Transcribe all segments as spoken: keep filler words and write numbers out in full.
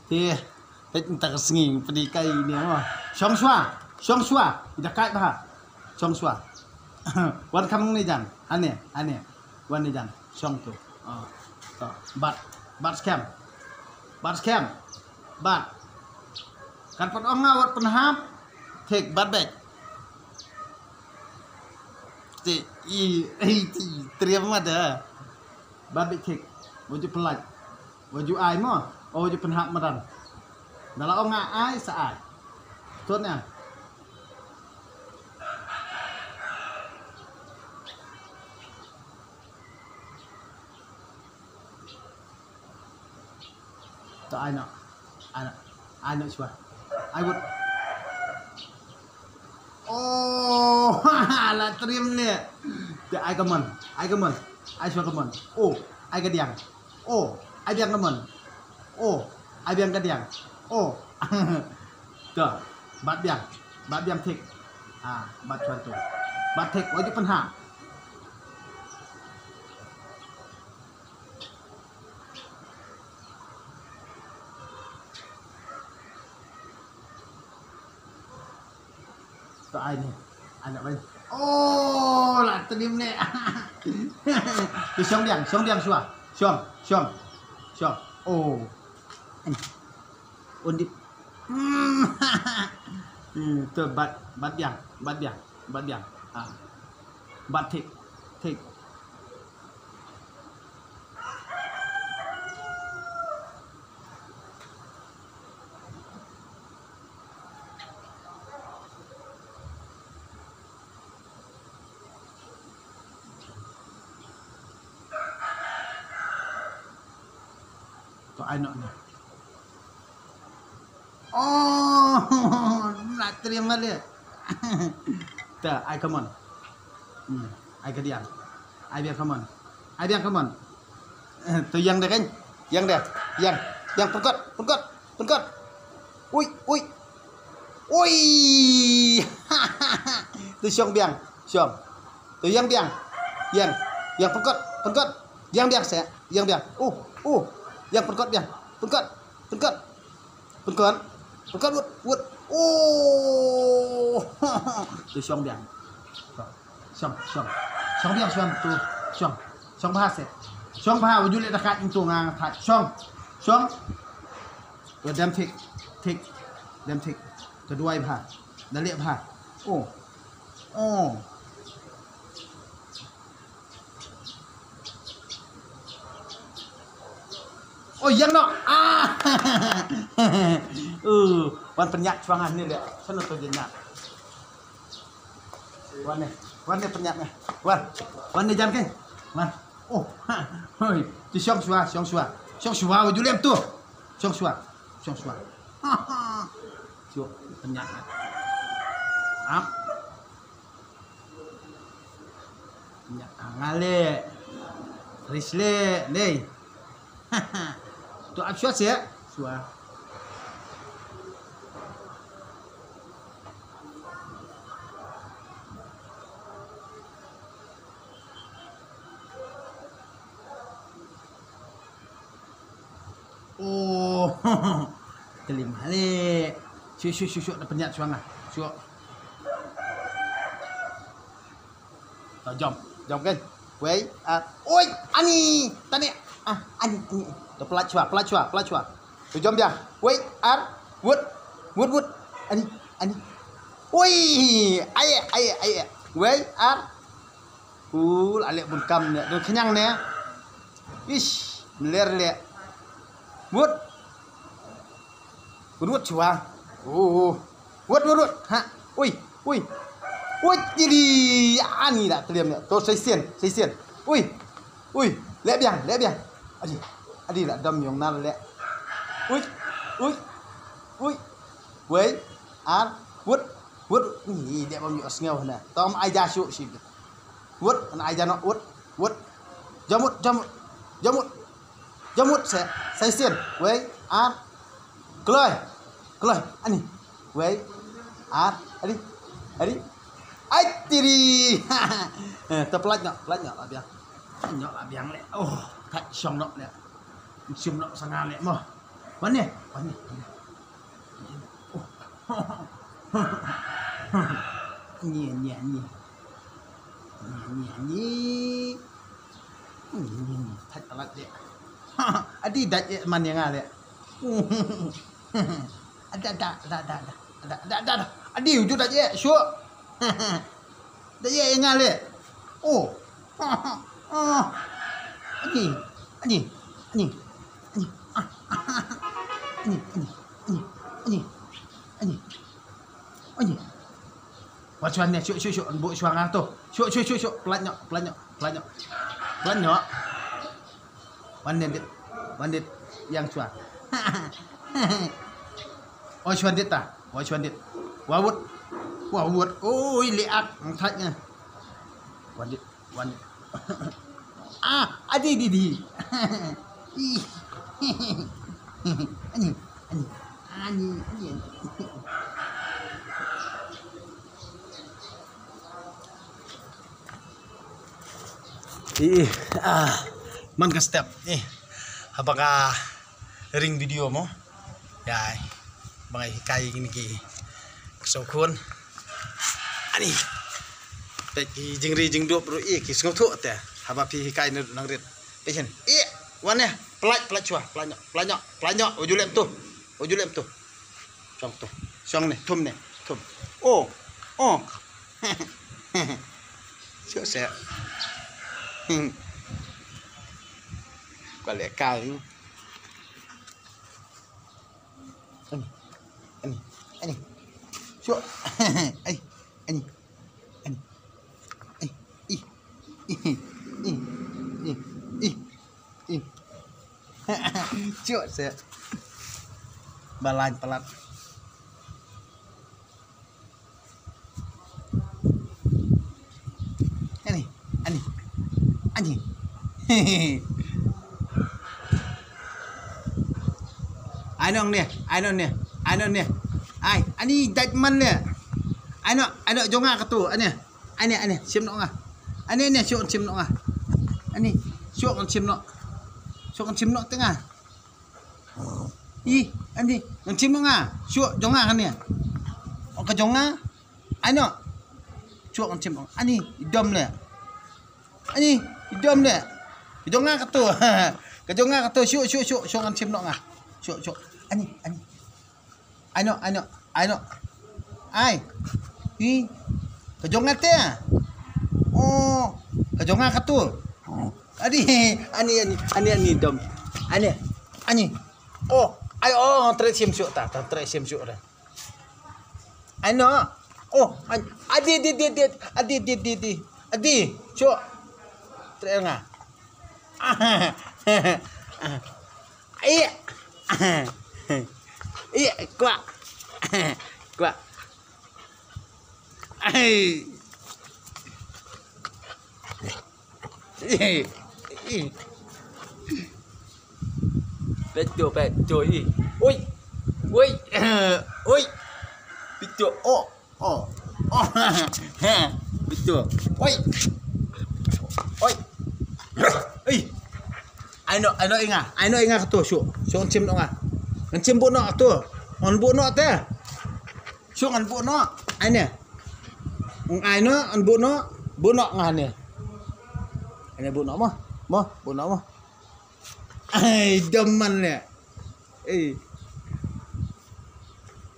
Te, peit mynta ka sngi, pynïaid kai ne mo. Shong shuwa, shong shuwa, ïa da kai bha. Shong shuwa. Wan kham ne jan, ane, ane. Wan ne jan, shong tu. Oh, to, bat, bat skhem. Bat skhem. Bat. Kan pat ong nga wat pynhap. Thik, bat beit. Te, i, i, te, triam mada. Bat beit thik. Wat ju pynlait. Wat ju ai mo. O, wat ju pynhap madan. Da la ong nga ai, sa ai. Tut nia. To ai noh. Ai noh. Ai noh shuwa. Ai wut. Oh, la triam ne. Te ai ka mon. Ai ka mon. Ai shuwa ka mon. Oh, ai ka diang. Oh, ai biang ka mon. Oh, ai biang ka diang. Oh. To. Bat biang. Bat biang thik. Ah, bat shuwa tu. Bat thik. Wat ju pynhap. To ai ne. Ai ne, ai. Oh, la triam ne. Te shong biang, shong biang shuwa. Shong, shong. Shong. Oh. Undip. Hmm. Hmm, to bat, bat biang, bat biang, bat biang. Ah. Bat thik, thik. To ai noh ne. Oh, la triam male. Ta, ai ka mon. Hmm, ai ka diang. Ai biang ka mon. Ai biang ka mon. Eh, to ïeng de kan. Ïeng de. Ïeng. Ïeng, pynkot, pynkot, pynkot. Ui, ui. Ui. To shong biang. Shong. To ïeng biang. Ïeng. Ïeng, pynkot, pynkot. Ïeng biang se. Ïeng biang. Uh, uh. Ïeng, pynkot biang. Pynkot. Pynkot. Pynkot. Pynkot wut, wut. Oh. To shong biang. Shong, shong. Shong biang, shong tu. Shong. Shong bha se. Shong bha, wat ju leh da ka ïing tu nga thait. Shong. Shong. Wa dem thik. Thik. Dem thik. Ka duwai bha. Da leh bha. Oh. Oh. Oh, ïeng noh. Ah. Uh, wan pynïaid shuwa nga ne leh. Sano to ïeng noh. Wan ne, wan ne pynïaid ne. Wan. Wan ne jan ke. Wan. Oh. Hoi. Ti shong shuwa, shong shuwa. Shong shuwa, wa ju lem tu. Shong shuwa. Shong shuwa. Shuwa pynïaid ne. Ap. Nya, nga leh. Ris leh, leh. Tu ap shuwa seh. Shuwa. Oh. Klim hale. Shu, shu, shu, shu, da pynïaid shuwa nga. Shu. To jom, jom kan. Wei, ah, oi, ani, tani. Ah, ani, ani. To pynlait shuwa, pynlait shuwa, pynlait shuwa. To jom biang. Wei, ar, wut, wut, wut. Ani, ani. Oi, ai, ai, ai. Wei, ar. Ul, ale bun kam ne, don khñiang ne. Ish, mler le. Wut. Wut, wut, chua. Oh, oh. Wut, wut, wut. Ha. Ui, ui. Ui, jili. Ani la tliam ne. To, sai sien, sai sien. Ui. Ui, le biang, le biang. Adi. Adi la dam yong nal le. Ui, ui. Ui. Wei. Ar. Wut. Wut. Ni, dia bam yo sngew na. Tom ai ja shu shi. Wut, an ai ja no, wut, wut. Jamut, jamut, jamut. Jamut se, sai sien. Wei, ar. Kloi, kloi, ani. Wei, ar, ani, ani. Ai, tiri. Eh, to pynlait no, pynlait no, la biang. No, la biang le. Oh, thait shong no le. Shim no sanga le, mo. Wan ne, wan ne, wan ne. Ni, ni, ni. Ni, ni, ni. Ni, ni, ni. Thait palat de. Adi dait e man ïa nga de. Ada, ada, ada, ada, ada. Ada, ada, ada, ada. Adi uju dait e, shuh. Dait e ïa nga le. Oh. Ani. Ani. Ani. Ani. Ah. Ani. Ani. Ani. Ani. Ani. Ani. Wat shuwa ne, shuh, shuh, shuh. Buk shuwa nga to. Shuh, shuh, shuh, shuh. Pelat nyok, pelat nyok, pelat nyok. Pelat nyok. Wan ne dit. Wan dit. Yang shuwa. Oi shuwa dit ta. Oi shuwa dit. Wa wut. Wa wut. Oi liak. Ngthaj ne. Wan dit. Wan. Ah, adi di di. Ih. Ani, ani, ani, ani, ani. Ih, ah, man ka step. Ih, haba ka ring video mo. Ya, ba nga hikai kine ki ksew khun. Ani. Peit ki jingri jingdup ruh i ki sngewthuh te. Haba phi hikai ne nang rit. Peit shen. I, wan ne, pelat, pelat shuwa, pelat nyok, pelat nyok, pelat nyok. Uju lem tu. Uju lem tu. Shong tu. Shong ne, thum ne, thum. Oh. Oh. Shuh seh. Ka leh kai. Ani, ani, ani. Shuh. Ai, ani, ani. Ai, ih, ih, ih, ih, ih, ih. Shuh seh. Ba lain palat. Ani, ani, ani. Ai nong ne, ai nong ne, ai nong ne. Ai, ani dait man ne. Ai nong, ai nong jong nga katu, ani. Ani, ani, shim noh nga. Ani, ani, shuh shim noh nga. Ani, shuh shim noh. Shuh shim noh te nga. Ih, ani, ngan shim noh nga. Shuh, jong nga kane. Oh, ka jong nga. Ano. Shuh, ngan shim noh. Ani, i dom le. Ani, i dom le. Ka jong nga katu. Ka jong nga katu. Shuh, shuh, shuh, shuh, ngan shim noh nga. Shuh, shuh. Ani, ani. Ano, ano, ano. Ai. Hi. Ka jong nga te. Oh, ka jong nga katu. Adi, ani, ani, ani, ani dom. Ani, ani. Oh, ai, oh, treh shim shuh ta, ta, treh shim shuh ta. Ano. Oh, ani, adi, adi, adi, adi, adi, adi, adi, adi. Adi, shuh. Treh nga. Ai. Ai, kwah. Kwah. Ai. Peit tu, peit tu, i. Oi. Oi. Oi. Peit tu. Oh. Oh. Oh. Peit tu. Oi. Oi. Ei. Ai noh, ai noh ïa nga. Ai noh ïa nga katu, shuh. Shuh ngan shim noh nga. Ngan shim buh noh katu. Ngan buh noh te. Shuh ngan buh noh. Ai ne. Ong ai noh, ngan buh noh. Buh noh nga ne. Ai ne buh noh mo. Mo, buh noh mo. Ai, dom man ne. Ei.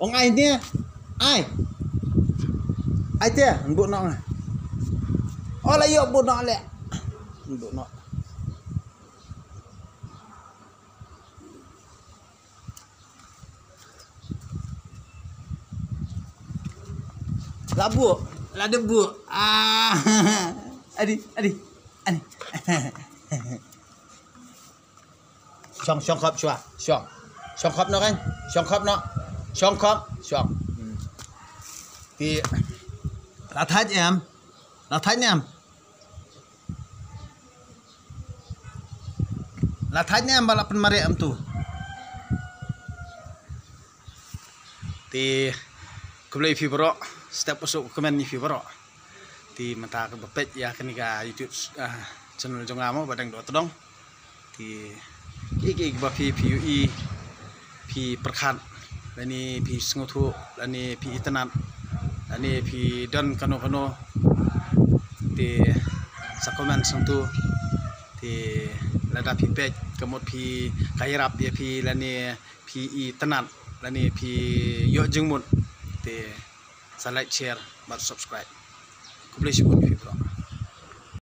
Ong ai ne. Ai. Ai te, ngan buh noh nga. Oh, la ïoh buh noh le. Ngan buh noh. La buh, la dep buh. Ah. Adi, adi, adi. Shong, shong khop shuwa, shong. Shong khop noh kan? Shong khop noh. Shong khop, shong. Hmm. Te la thait em. La thait em. La thait ne em ba la pynmareh em tu. Te khublei phi baroh, step u suk kmen ïa phi baroh. Te mynta kaba peit ïa kane ka YouTube, ah, channel jong nga mo ba dang doh tdong. Te kiei kiei ba phi phi ïohi phi pyrkhat, lane phi sngewthuh, lane phi itynnad, lane phi don kano kano, te sa comment sngewthuh. Te lada phi peit ka mut phi, ka ïarap ïa phi, lane phi itynnad, lane phi ïoh jingmut, te sa like, share bad subscribe. Khublei shibun.